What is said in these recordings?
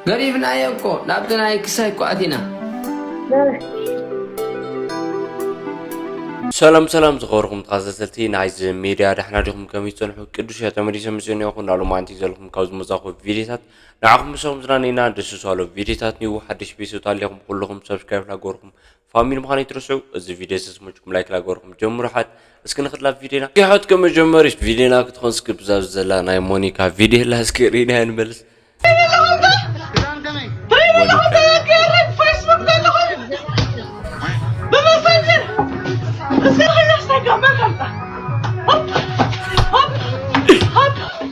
ገሪፍናዮ እኮ ናብቲ ናይ ክሳይ እኮ ኣቲና። ሰላም ሰላም ዝኸበርኩም ተኸታተልቲ ናይዚ ሚድያ፣ ዳሕና ዲኹም? ከመይ ትጸንሑ? ቅዱስ እየ ተመሊሰ መጺአ እኒኦኹ። ናብ ሎማዓንቲ ዘለኹም ካብ ዝመጻኹ ቪድዮታት ንዓኹም ምሳኹም ዝናነይና ደስ ዝባሎ ቪድዮታት እኒዉ። ሓድሽ ቤተሰብ ኣለኹም ኩልኹም ሰብስክራይብ ላገበርኩም ፋሚሊ ምዃን ኣይትረስዑ። እዚ ቪድዮ ዝተስመችኩም ላይክ ላገበርኩም ጀምሩ። ሓት እስኪ ንኽትላብ ቪድዮና። ሓት ከመጀመሪት ቪድዮና ክትኾን እስኪ ብዛብ ዘላ ናይ ሞኒካ ቪድዮ ላ እስኪ ርኢና ንመልስ።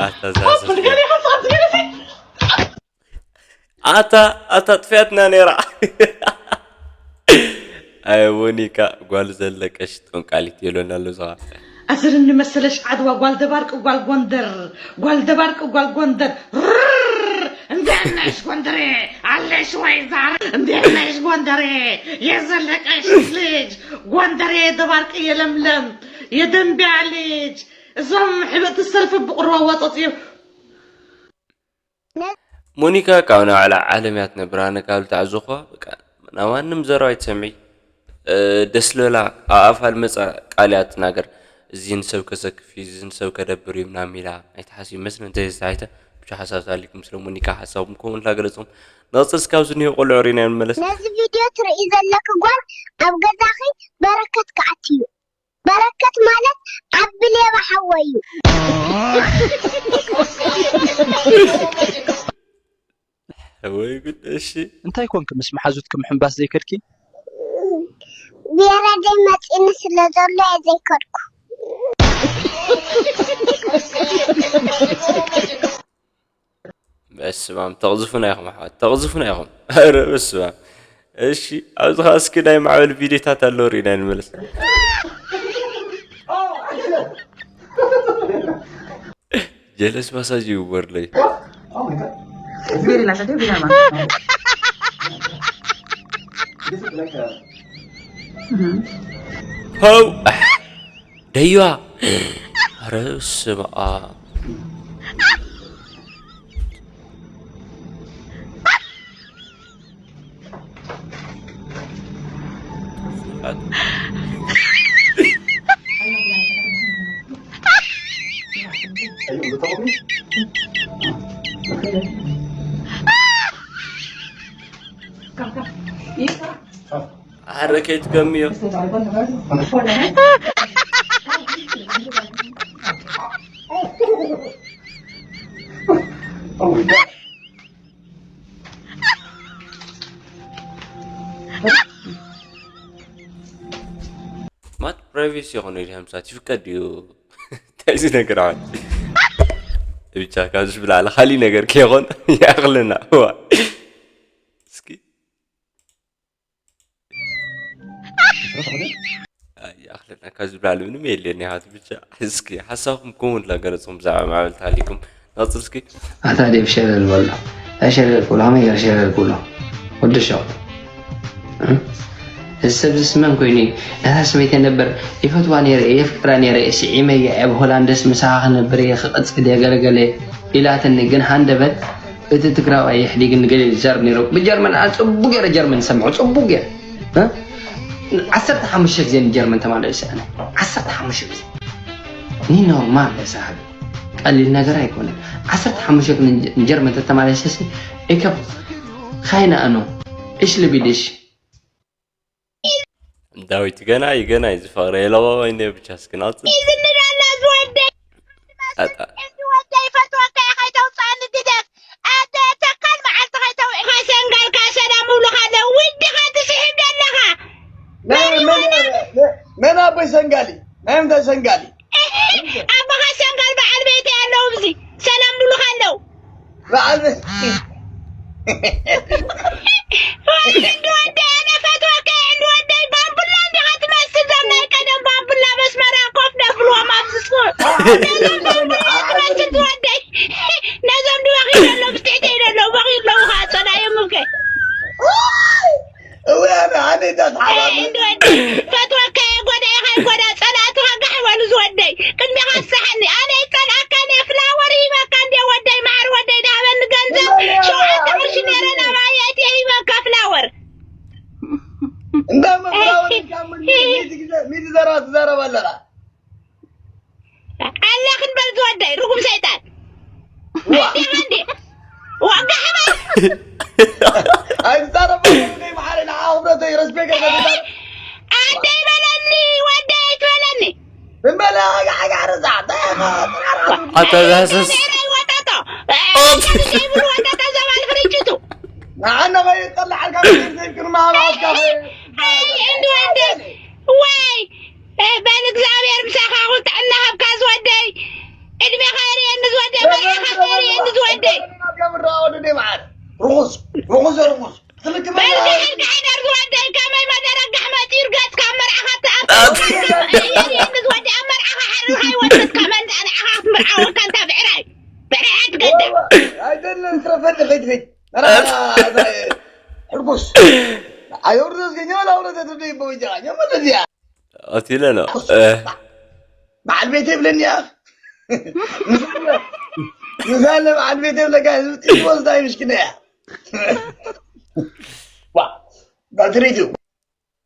ኣታ ዛዘ ኣታ ኣታ ጥፍያትና ነይራ። ኣይ ሞኒካ ጓል ዘለቀሽ ጠንቃሊት የሎና ኣሎ ዝኻ። ኣስር እንመሰለሽ ዓድዋ ጓል ደባርቅ ጓል ጎንደር ጓል ደባርቅ ጓል ጎንደር ርር! እንዴት ነሽ ጎንደሬ? አለሽ ወይ ዛሬ? እንዴት ነሽ ጎንደሬ? የዘለቀሽ ልጅ ጎንደሬ ደባርቅ የለምለም የደንቢያ ልጅ እዞም ሕብእቲ ሰልፊ ብቁርባ ዋጠጥ እዮም። ሞኒካ ካብ ናይ ባዕላ ዓለም እያ ትነብር። ኣነ ካብ ልትዓዘብኳ በቃ ናብ ማንም ዘረባ ኣይትሰምዒ። እ፣ ደስ ልበላ ኣብ ኣፋ ልመጻ ቃል እያ ትናገር። እዚ ንሰብ ከሰክፍ እዩ፣ እዚ ንሰብ ከደብር እዩ ምናምን ኢላ ኣይትሓስቢ። መስለ እንተዘይተታሒተ ብቻ ሓሳብ ተሃሊኩም ስለ ሞኒካ ሓሳብኩም ከምኡ እንዳገለጽኩም ንቕጽል እስካብ ዝኒሆ ቆልዑ ሪና ንመለስ። ነዚ ቪድዮ ትርኢ ዘለኪ ጓል ኣብ ገዛኺ በረከት ክኣቲ እዩ። በረከት ማለት ዓቢ ሌባ ሓወይ እዩ። ወይ ጉድ። እሺ እንታይ ኮንክ ምስ መሓዙትኪ ምሕንባስ ዘይከድኪ? ብየረደይ መፂኒ ስለ ዘሎ እየ ዘይከድኩ። በስማም ተቕዝፉና ኢኹም ኣሕዋት፣ ተቕዝፉና ኢኹም። ኧረ በስማም። እሺ ኣብዚ ኸዓ እስኪ ናይ ማዕበል ቪዲዮታት ኣሎ ርኢና ንመለስ። ጀለስ ማሳጅ ይግበርለይ። ሆው ደይዋ። ኧረ ስማ። ኣረ ከይትገምዮ። ማት ፕራይቬሲ ይኾን ኢሉ ሃምሳ ትፍቀድ እዩ። እንታይ እዚ ነገር ኣሁን ብቻ ካብዚ ብላዕሊ ካሊእ ነገር ከይኾን ይኣኽለና። እዋ እስኪ ይኣኽለና። ካብዚ ብላዕሊ ምንም የለን። ያሃት ብቻ እስኪ ሓሳብኩም ከምኡ እንዳገለጽኩም ብዛዕባ ማዕበል ተሃሊኩም ናጽር እስኪ። ኣታ ዴቭ ሸለል በሎ። እንታይ ሸለል ኩሎ? ከመይ ገይረ ሸለል ኩሎ? ወዲ ሸው። እዚ ሰብ ዝስ መን ኮይኑ እዩ? ነታ ሰበይቲ ነበር ይፈትዋ ነይረ እየ፣ የፍቅራ ነይረ እየ፣ ስዒመያ እየ፣ ኣብ ሆላንደስ ምሳኻ ክነብር እየ፣ ክቕጽል እየ፣ ገለገለ ኢላትኒ። ግን ሃንደበት እቲ ትግራዋይ የሕዲግኒ ገለ ኢሉ ዝዛረብ ነይሩ። ብጀርመን ኣነ ጽቡቕ ገይረ ጀርመን ዝሰምዖ፣ ጽቡቕ ገይረ። እ? ዓሰርተ ሓሙሽተ ግዜ ንጀርመን ተመላሊሰ ኣነ። ዓሰርተ ሓሙሽተ ግዜ። ኒ ኖርማል ለሳሃቢ። ቀሊል ነገር ኣይኮነን። ዓሰርተ ሓሙሽተ ግዜ ንጀርመን ተተመላሊሰ ሲ፣ እከብ ኻይና ኣኖ። እሽ ልቢድሽ። ዳዊት ገና እዩ፣ ገና እዩ ዝፈቕረ። የለዋዋይ እንደ ብቻ እስኪ ናውፅ። ይዝንዳና ዝወደይ። ኣጣ። ዝወደይ ፈትወካ ከይተውፅኣኒ ግደፍ። ኣደ ተካል መዓልቲ ከይተው-፣ ኢኻ ሰንጋልካ ሰላም እብሉኻ ኣለዉ። ውድኻ ትስሕብ ዘለኻ። መን፣ መን፣ መን፣ መን ኣቦይ ሰንጋሊ? ናይ ምንታይ ሰንጋሊ? ኣቦኻ ሰንጋል በዓል ቤተይ ኣለዉ። ኣብዚ ሰላም እብሉኻ ኣለዉ። በዓል ቤት። ወይ እንዲ ወደይ፣ ኣነ ፈትወካ እየ፣ እንዲ ወደይ፣ ባምቡላ እንዲኻ ትመስል፣ ዞም ናይ ቀደም ባምቡላ መስመራ ኮፍ ደብልዎም ኣብዚ ስኩል። ነዞም ባምቡላ ትመስል ትወደይ። ነዞም ድበኺ ዘለዉ፣ ብትሕተይ ዘለዉ፣ በኺ ኣለዉ ኸዓ፣ ጸላዮም እብከ። እወ፣ ኣነ፣ ኣነ እንዳተሓባበ። እንዲ ወደይ፣ ፈትወካ እየ፣ ጎዳኢኻ ይጎዳ፣ ጸላእትኻ ጋሕ በሉ ዝወደይ። ቅድሚኻ ትሳሓኒ፣ ኣነ ይጸላ ኣለኻ። ኣላ ክንበል ዝወደይ ርጉም ሰይጣን። ዋ እንዴ እንዴ ዋጋ ሕማም ኣይትዛረብ። ዘይመሓረ ንዓ ክብረተይ ረስፔክት ኣይገዛር ኣደይ በለኒ ወደይ ትበለኒ። እምበለ ኣጋዕጋዕ ረዛ እንታይ ኢኻ ጥራራ ኣታ ዛስስ ብሔራዊ ወጠጦ ዘይብሉ ወጠጦ ዘባል ፍርጅቱ ንዓና ከይጠላዓልካ ዘይክርማ ኣባትካ ኣይ እንዲ ወደይ ወይ በል እግዚኣብሔር ምሳኻ ኩን ጥዕና ሃብካ ዝወደይ። ዕድሜኻ የርእየኒ ዝወደይ መርዓኻ የርእየኒ ዝወደይ። ገብራ ወደ ደይ መሓረ ርኹስ ርኹስ ርኹስ ትልክ በልካ ሕልካ ሕደር ዝወደይ ከመይ መደረጋሕ መፂኡ ርገፅካ ኣብ መርዓኻ ትኣትየኒ ዝወደይ ኣብ መርዓኻ ሓርኻ ይወስድካ መንዳ ንዓኻ ክትምርዓወካ እንታ ብዕራይ ብዕራይ ኣትገድም ኣይደለም ትረፈኒ ከይትኸይድ ሕርኩስ ኣየውርዶ ዝገኘ ላውረደ ትደይ በወጃ ጀመለዚያ ኣቲለ ነው በዓል ቤት የብለኒ እያ ምሳለ በዓል ቤት የብለካ ህዝቢ ወስዳ ይምሽክነ እያ ባትሪቱ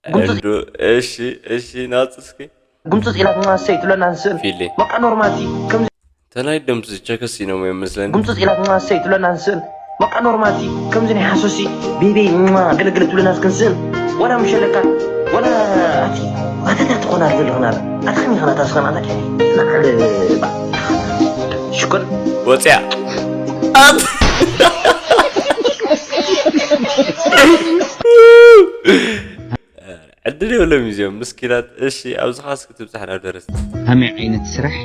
እንዱ እሺ እሺ ናጽ እስኪ ጉምፅፅ ኢላትና ሰይ ትብለና ንስእል ፊሊ በቃ ኖርማልቲ ከምዚ ተናይ ድምፂ ቸከስ ኢኖም እዮም መስለኒ ጉምፅፅ ኢላትና ሰይ ትብለና ንስእል በቃ ኖርማልቲ ከምዚ ናይ ሓሶሲ ቤቤ ማ ገለገለ ትብለና እስክንስእል ዋላ ምሸለካ ዋላ ኣቲ ኣተታ ትኾና ዘለኽና ኣታ ከመይ ኸናታ ስኸና ኣታ ንዓል ሽኮር ወፅያ ኣብ ዕድል የብሎም እዚኦም ምስኪናት። እሺ ኣብዚ ኻስ ክትብፃሕ ናብ ደረስቲ ከመይ ዓይነት ስራሕ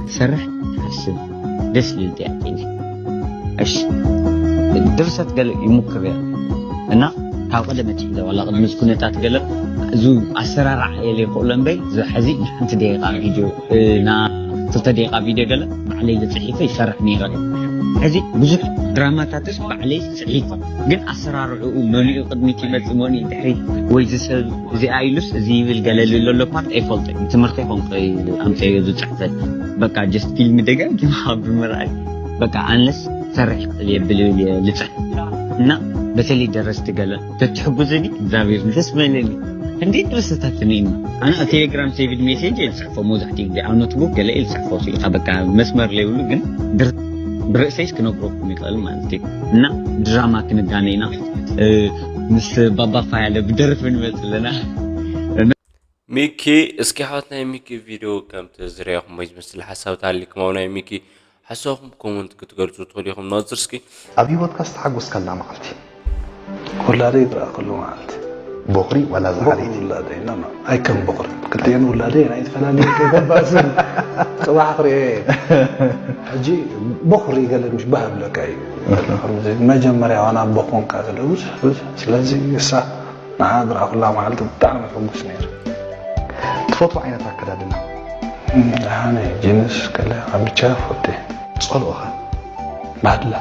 ትሰርሕ ትሓስብ ደስ ዝብል ጥያቄ እዩ። እሺ ድርሰት ገለ ይሙክር እያ እና ካብ ቀደም ኣትሒዘ ዋላ ቅድሚ እዚ ኩነታት ገለ እዚ ኣሰራርዓ የለ ይኽእሎ እምበይ እዚ ሕዚ ሓንቲ ደቂቃ ቪድዮ እ፣ ና ክልተ ደቂቃ ቪድዮ ገለ ባዕለይ ዝፅሒፈ ይሰርሕ ነይረ ሕዚ ብዙሕ ድራማታትስ ባዕለይ ፅሒፈ ግን ኣሰራርዕኡ መሊኡ ቅድሚት ይመፅእ መሊኡ ድሕሪት ወይ ዝሰብ እዚኣ ኢሉስ እዚ ይብል ገለ ልሎ ኣሎ ፓርት ኣይፈልጦ ትምህርቲ ይኮንከ ኣምፀዮ ዝፅሕፈት በቃ ጀስት ፊልም ደጋጊምካ ብምርኣይ በቃ ኣንለስ ሰርሕ ይኽእል የብል ልፅሕፍ እና በተለይ ደረስቲ ገለ ተትሕጉዝኒ እግዚኣብሔር ደስ በለኒ እንዴት ደስታትኒ ኣነ ቴሌግራም ሴቭድ ሜሴጅ እየ ዝፅሕፎ መብዛሕትኡ ግዜ ኣብ ኖትቡክ ገለ እየ ዝፅሕፎ ስኢልካ በቃ መስመር ለይብሉ ግን ድር- ብርእሰይስ ክነግረኩም ይኽእል ማለት እዩ እና ድራማ ክንጋነ ኢና እ፣ ምስ ባባ ፋያለ ብደርፊ ንመፅ ኣለና ሚኪ እስኪ ሓወት ናይ ሚኪ ቪድዮ ከምቲ ዝረኹም ወይ ዝመስል ሓሳብ ታሊኩም ኣብ ናይ ሚኪ ሓሳብኩም ኮመንት ክትገልፁ ትኽእሉ ኢኹም ናፅር እስኪ ኣብ ህይወትካ ዝተሓጎስካላ መዓልቲ ውላደይ ዝረኣኽሉ መዓልቲ ቦኽሪ ዋላ ዝሓለይቲ ውላደይ ኖ ኖ ኣይከም ቦኽሪ ክልቲኤን ውላደይ ናይ ዝተፈላለዩ ከይተባእስን ፅባሕ ክሪኦ እየ ሕጂ ቦኽሪ ገለ ምሽ ባህ ብለካ እዩ ከምዚ መጀመርያ ዋና ኣቦ ኮንካ ስለ ብዙሕ ብዙሕ ስለዚ እሳ ንዓ ዝረኣኹላ መዓልቲ ብጣዕሚ ሕጉስ ነይረ ትፈትዎ ዓይነት ኣከዳድና ደሓነ ጂንስ ከለ ብቻ ፈቴ ጸልኦኻ ባድላ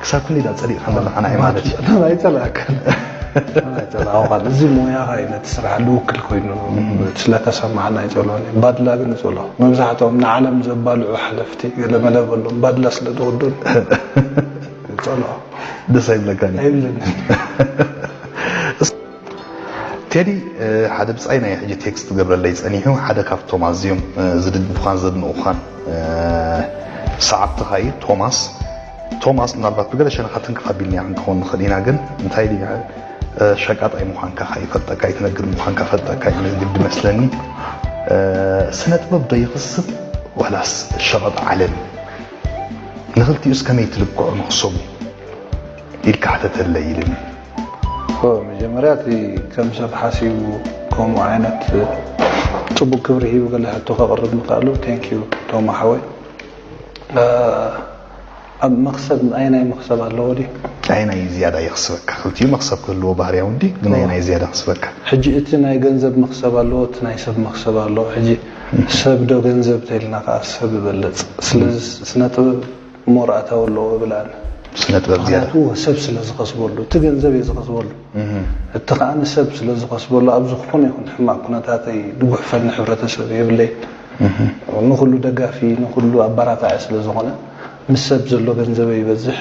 ክሳብ ክንደይ ዳ ጸሊእካ ዘለኻ ንዓይ ማለት እዩ ኣይጸላእካን ኣይጸላእኻን እዚ ሞያኻ እዩ ነቲ ስራሕ ልውክል ኮይኑ ስለተሰማዓና ኣይጸልኦን እዩ ባድላ ግን እጸልኦ መብዛሕትኦም ንዓለም ዘባልዑ ሓለፍቲ ገለመለ በሎም ባድላ ስለ ዝወዱን ጸልኦ ደስ ኣይብለካን እዩ ኣይብለኒ ቴዲ ሓደ ብጻይ ናይ ሕጂ ቴክስት ገብረለይ ጸኒሑ ሓደ ካብቶም ኣዝዮም ዝድግፉኻን ዘድንቑኻን ሰዓብትኻ እዩ ቶማስ ቶማስ ምናልባት ብገለ ሸነኻት ትንክፍ ኣቢልናዮ ክንከውን ንኽእል ኢና ግን እንታይ ድዩ ሸቃጣይ ምዃንካ ኸ ይፈልጠካ ይትነግድ ምዃንካ ፈልጠካ እዩ ግዲ መስለኒ ስነ ጥበብ ዶ ይኽስብ ዋላስ ሸቐጥ ዓለም ንኽልቲኡስ ከመይ ትልክዖ ንኽሰቡ ኢልካ ሕተተለይ ኢልኒ። መጀመርያ እቲ ከም ሰብ ሓሲቡ ከምኡ ዓይነት ፅቡቅ ክብሪ ሂቡ ገለ ሕቶ ከቕርብ ምኽኣሉ ቴንኪዩ ቶማ ሓወይ። ኣብ መኽሰብ ኣየናይ መኽሰብ ኣለዎ ድዩ? ኣየናይ ዝያዳ የኽስበካ? ክልቲኡ መኽሰብ ክህልዎ ባህርያዊ እንዲ ግን ኣየናይ ዝያዳ የኽስበካ? ሕጂ እቲ ናይ ገንዘብ መኽሰብ ኣለዎ፣ እቲ ናይ ሰብ መኽሰብ ኣለዎ። ሕጂ ሰብ ዶ ገንዘብ ተይልና ከዓ ሰብ ይበልፅ። ስለዚ ስነ ጥበብ ሞር ኣታዊ ኣለዎ እብል ኣነ። ስነ ጥበብ ዝያዳ ምክንያቱ ሰብ ስለ ዝኸስበሉ፣ እቲ ገንዘብ እየ ዝኸስበሉ። እቲ ከዓ ንሰብ ስለ ዝኸስበሉ ኣብዚ ዝኾነ ይኹን ሕማቕ ኩነታተይ ዝጉሕፈኒ ሕብረተሰብ የብለይ። ንኹሉ ደጋፊ፣ ንኹሉ ኣበራታዒ ስለ ዝኾነ ምስ ሰብ ዘሎ ገንዘበይ ይበዝሕ።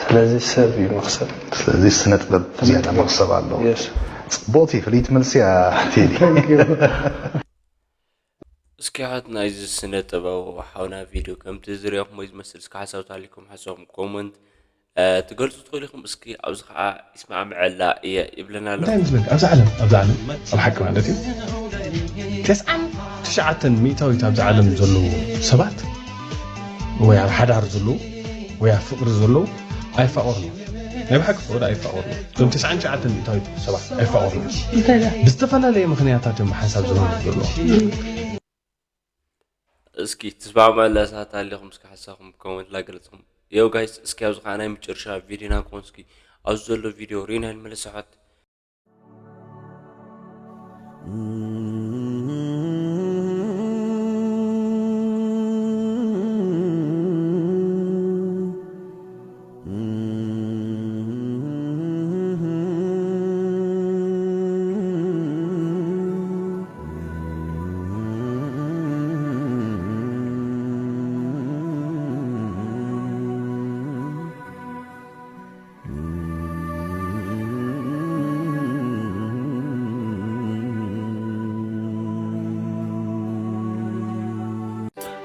ስለዚ ሰብ እዩ መኽሰብ። ስለዚ ስነ ጥበብ ዝያዳ መኽሰብ ኣለዎ። የስ ጽቡቕቲ ፍልይቲ መልሲ እያ ቴዲ። እስኪ ሓት ናይዚ ስነ ጥበብ ሓውና ቪድዮ ከምቲ ዝሪኦኹም ወይ ዝመስል እስኪ ሓሳብ ታሊኩም ሓሳብኩም ኮመንት ትገልፁ ትኽእሉ ኢኹም። እስኪ ኣብዚ ከዓ ይስማዕምዐላ እየ ይብለና ኣሎ። እንታይ ይመስለካ? ኣብዛ ዓለም ኣብዛ ዓለም ኣብ ሓቂ ማለት እዩ ተስዓን ትሽዓተን ሚእታዊት ኣብዛ ዓለም ዘለዉ ሰባት ወይ ኣብ ሓዳር ዘለዉ ወይ ኣብ ፍቕሪ ዘለዉ ኣይፋቐሩን እዮም። ናይ ብሓቂ ፍቕሪ ኣይፋቐሩን እዮም። እቶም ተስዓን ትሽዓተን ሚእታዊት ሰባት ኣይፋቐሩን እዮም። ብዝተፈላለየ ምኽንያታት እዮም ሓንሳብ ዝነብሩ ዘለዉ። እስኪ ትስማዕምዑ ኣለሳት ኣለኹም እስኪ ሓሳኹም ኮመንት ላገልጽኹም። የው ጋይስ እስኪ ኣብዚ ከዓ ናይ መጨረሻ ቪዲዮና ክኾን እስኪ ኣብዚ ዘሎ ቪዲዮ ሪእና ንመለስ ኣሕዋት።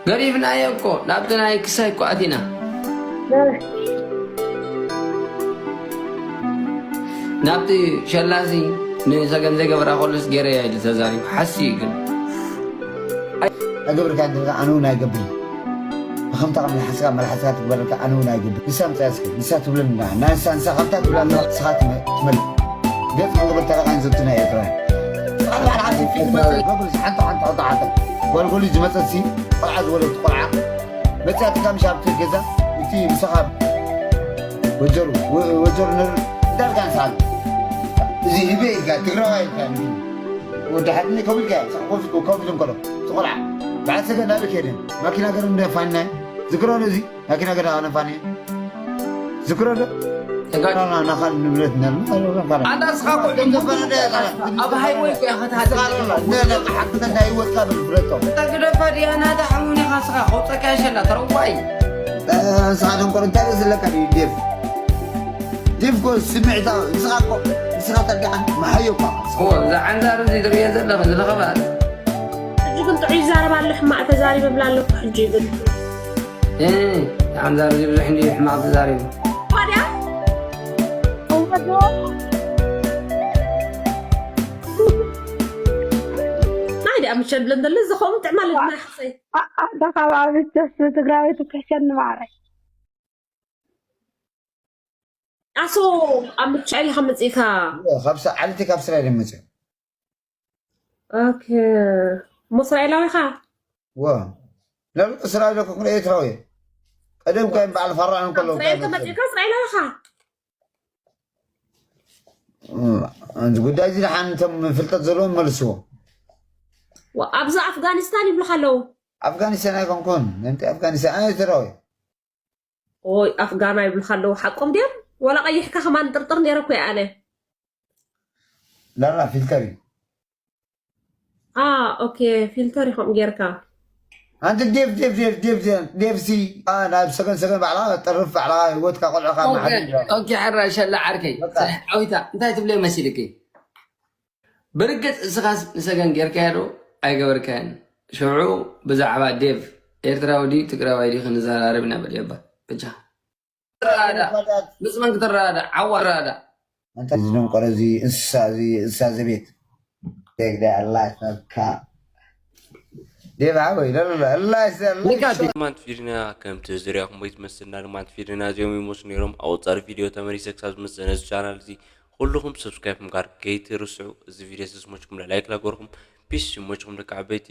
ገዲፍናዮ እኮ ናብቲ ናይ ክሳይ እኮ ኣቲና ናብቲ ሸላሲ ንሰገን ዘይገበራ ከሉስ ገይረያ ኢሉ ተዛሪቡ ሓሲ እዩ ግን ኣይገብርካ እንተልካ ኣነ እውን ኣይገብር ንከምታ ካብ መልሓስካ መልሓስካ ትግበረልካ ኣነ እውን ኣይገብር ንሳ ምፅያ እስኪ ንሳ ትብለኒ ንዓ ንሳ ንሳ ካብታ ትብላ ንስኻ ትመልእ ገፅ መግበር ተረቃን ዘብትና ኤርትራውያን ንስኻ ንባዕልኻ ፊልም መፅእ ገብርስ ሓንቲ ሓንቲ ሓንቲ ሓንቲ ጓልጎሊ ዝመፀት ሲ ቆልዓ ዝወለድት ቆልዓ መፅያትካ ምሽ ኣብቲ ገዛ እቲ ምሳኻ ወጀሩ ወጀሩ ነር እንታይ ኢልካ ንስኻ እዚ ህበ ኢልካ ትግራዋይ ኢልካ ወዲ ሓድኒ ከብልካ ኮፍ ኢልካ ኮፍ ኢሉ እንከሎ እቲ ቆልዓ በዓል ሰገድ ናበይ ከይደ ማኪና ገር እንደ ፋንና ዝግረዶ እዚ ማኪና ገር ኣነ ፋኒ ዝግረዶ ተጋድሎ ናኻል ንብረት ነርና ኣንታ እስኻ እኮ ደም ዘበረደ ኣብ ሃይወይ እኮ ኢኻ ትሃድም ሓቅተና ህይወትካ ብልፍለጦ እታ ግደፋ ድያ ናታ ሓሙን ኢኻ እስኻ ከውፀካ ይሸላ ተረዋይ ንስኻ ደንቆር እንታይ ርእሲ ኣለካ ድዩ ዴቭ ዴቭ እኮ ስምዒታ ንስኻ እኮ ንስኻ ተርዲሓን መሓዮ እኳ እዛ ዓንዛር እዚ ትርእዮ ዘለኺ ዝለኸባት ሕጂ ግን ጥዑይ ይዛረብ ኣሎ ሕማቕ ተዛሪበ ብላ ኣለኩ ሕጂ ግን ዓንዛር እዚ ብዙሕ እንዲ ሕማቕ ተዛሪቡ ታዲያ ናይ ዲኣ ምሸል ብለን ዘሎ ዝኸውን ጥዕማ ለድማ ሕሰይ ኣታ ካብ ኣብቸስ ትግራወይቲ ክሕሸኒ ማዕረይ ኣሶ ኣብ ምቻ ኢልካ መፂእካ ካብ ዓለቲ ካብ ስራይ ደመፅዮ ኦኬ እሞ እስራኤላዊ ኢኻ ዋ ለሉ እስራኤል እኮ ክልኤ ኤርትራዊ ቀደም ከ በዓል ፈራን ከለዉ እስራኤል ተመፂእካ እስራኤላዊ ኢኻ እዚ ጉዳይ እዚ ደሓን እቶም ፍልጠት ዘለዎም መልስዎ ኣብዚ ኣፍጋኒስታን ይብልካ ኣለዉ ኣፍጋኒስታን ኣይኮንኩን ነምቲ ኣፍጋኒስታን ኣነ ኤርትራዊ ኦይ ኣፍጋና ይብልካ ኣለዉ ሓቆም ድዮም ዋላ ቀይሕካ ከማን ጥርጥር ነይረ እኮ ኣነ ላላ ፊልተር እዩ ኦኬ ፊልተር ኢኹም ጌርካ ኣንቲ ዴቭ ዴቭ ዴቭ ዴቭ ዴቭ ሲ ናብ ሰገን ሰገን ባዕላ ጠርፍ ባዕላ ህይወትካ ቆልዕካ ማሓት ኦኬ ሕራ ሸላ ዓርከይ ዓዊታ እንታይ ትብለ መሲልኪ ብርግጽ እስኻስ ንሰገን ጌርካዮ ዶ ኣይገበርካዮን ሽዑ ብዛዕባ ዴቭ ኤርትራዊ ድዩ ትግራዋይ ድዩ ክንዘራረብ ኢና በል የባ በጃ ትረዳዳ ምስ መን ክትረዳዳ ዓዋ ትረዳዳ ኣንታ እዚ ደንቆሮ እዚ እንስሳ እዚ እንስሳ ዘቤት ዴግ ዳይ ኣላሽ ናትካ ዴቭ ሓወይ ለለለ ኣላሽ ዘ ኣላሽ ማንት ፊድና ከምቲ ዝሪኣኹም ወይ ትመስልና ማንት ፊድና እዚኦም ይመስሉ ነይሮም ኣውፃር ቪድዮ ተመሊሰ ክሳብ ዝመፅእ ነዚ ቻናል እዚ ኩልኹም ሰብስክራይብ ምግባር ከይትርስዑ እዚ ቪድዮ ስስሞችኩም ላይክ ላጎርኩም ፒስ ይሞችኩም ደቂ ዓበይቲ